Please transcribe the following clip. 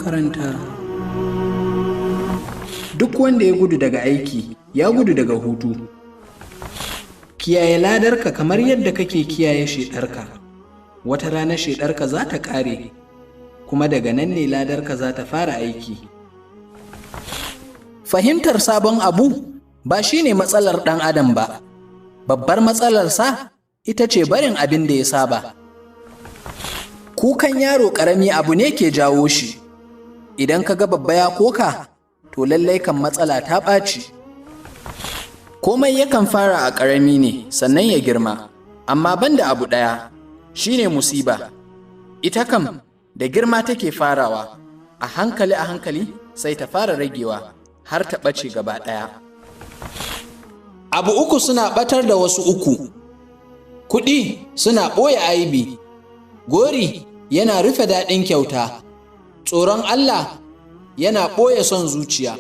makaranta. Duk wanda ya gudu daga aiki, ya gudu daga hutu. Kiyaye ladarka kamar yadda kake kiyaye shedarka. Wata rana shedarka za ta ƙare, kuma daga nan ne ladarka za ta fara aiki. Fahimtar sabon abu ba shi ne matsalar ɗan adam ba, babbar matsalarsa ita ce barin abin da ya saba. Kukan yaro ƙarami abu ne ke jawo shi, idan ka ga babba ya koka, to lallai kan matsala ta ɓaci. Komai yakan fara a ƙarami ne sannan ya girma, amma banda abu ɗaya shine musiba. Ita kam da girma take farawa, a hankali a hankali sai ta fara ragewa har ta ɓace gaba ɗaya. Abu uku suna ɓatar da wasu uku: kuɗi suna ɓoye aibi, gori yana rufe daɗin kyauta, tsoron Allah yana ɓoye son zuciya.